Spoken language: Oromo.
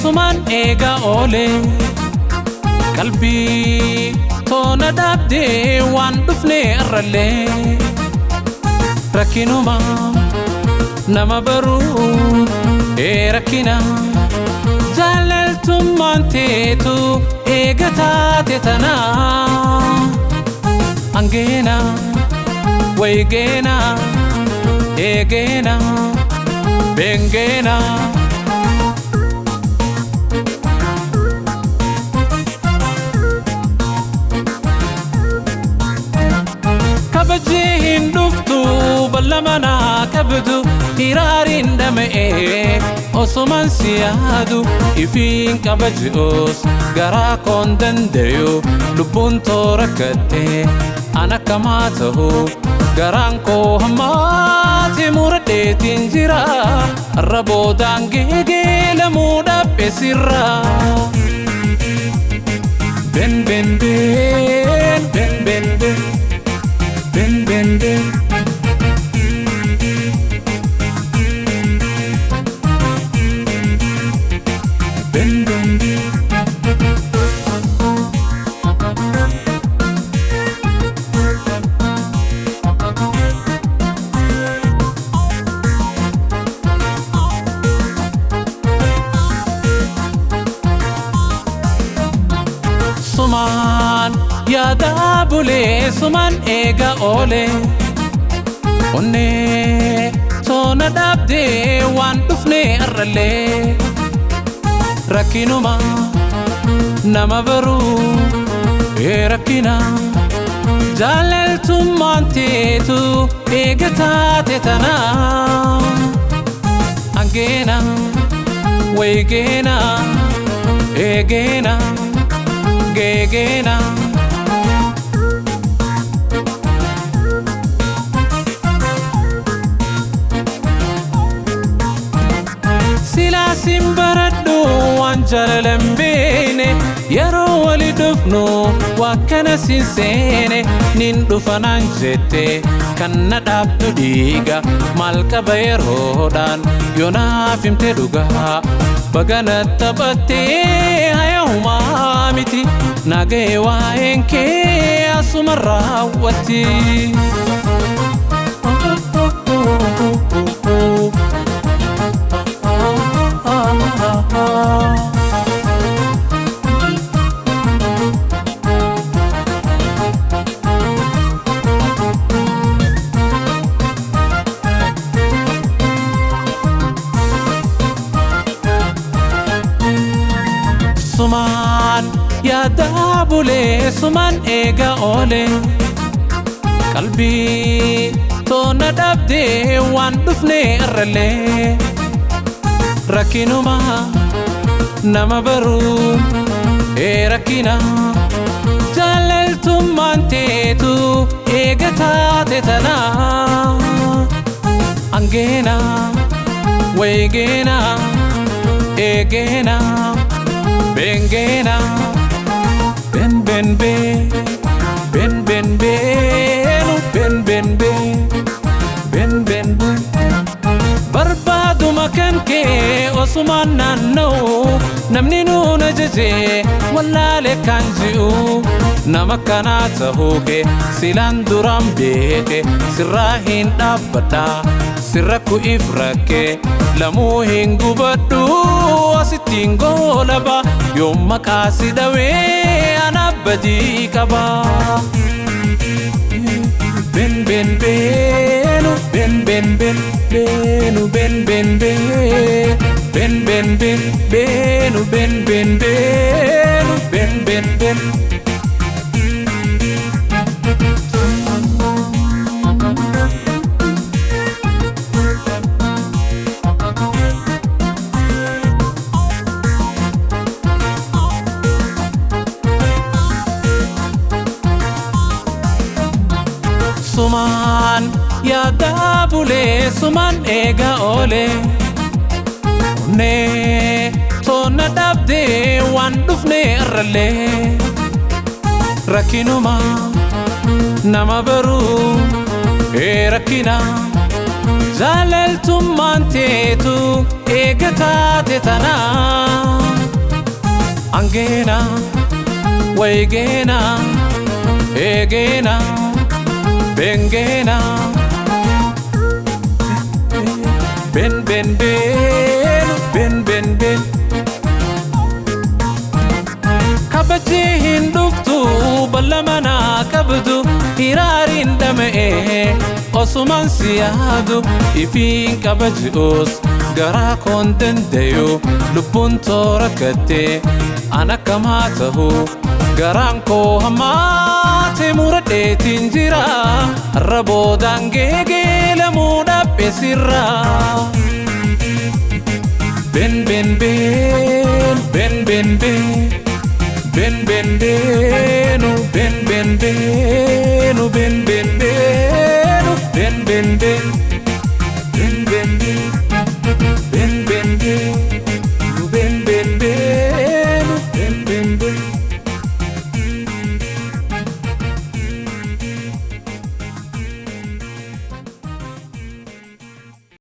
sumaan eegaa oole qalbii toona dhaabdee waan dhufne arrallee rakkinuma nama baruu ee rakkina jaalaltummaan teetu eega taate tanaa angeena waygeena eegeena bengeena. Kabajee hin dhuftu balla manaa qabdu hiraariin dhama'ee osumaan si yaadu ifiin kabaji'us garaa koon dandayu lubbuun toora kattee an akkamaa ta'u garaan koo hammaate muradheetiin jira arra boodaan geegeelamuu dhabhe sirraa. Ben ben ben ben ben ben ben ben ben. Ben ben ben. Sumaan yaadaa bulee sumaan eegaa oole onnee toona dhaabdee waan dhufne arrallee rakkinuma nama baruu ee rakkina jaalaltummaan teetu eega taate tanaa angeena waygeena eegeena geegeena. Silaasin baradhu waan jaalala hin beekne yeroo wali dhufnu waa kana sin seene nin dhufa naan jette kan na dhaabdu dhiiga maal qaba yeroodhaan yoo naaf himte dhugaa bagana taphattee hayahumaa miti nagahee waa'een kee asuma raawwatti. Sumaan yaadaa bulee sumaan eegaa oole qalbii toona dhabdee waan dhufne arrallee rakkinuma nama baruu ee rakkina jaalaltummaan teetu eega taate tanaa angeena waygeena eegeena bengeena ben ben ben ben ben beenu ben ben ben ben ben ben. Barbaaduma kan kee osumaan naanna'u namni nuun ajajee wallaale kan ji'u nama kanaa ta'uu kee silaan duraan beeke sirraa hin dhaabbadha sirra ku'if rakkee lamuu hin gubadhu asittiin goolaba yoo maqaa si dhawee anaaf badii qaba. Ben ben beenu ben ben ben beenu ben ben ben ben ben ben beenu ben ben beenu ben ben ben. Sumaan yaadaa bulee sumaan eegaa oole onnee toona dhabdee waan dhufne arrallee rakkinuma nama baruu ee rakkina jaalaltummaan teetu Eega taate tanaa angeena waygeena eegeena bengeena ben ben ben ben ben ben. Kabajjee hin dhuftu balla manaa qabdu hiraariin dhama'e osumaan si yaadu ifiin kabaji'us garaa koon dandayu lubbuun toora gatte an akkamaa ta'u garaan koo hammaate muradheetiin jira har'a boodaan geegeelamuu dhabbe sirraa. Ben ben ben ben ben ben ben ben benu ben ben benu ben.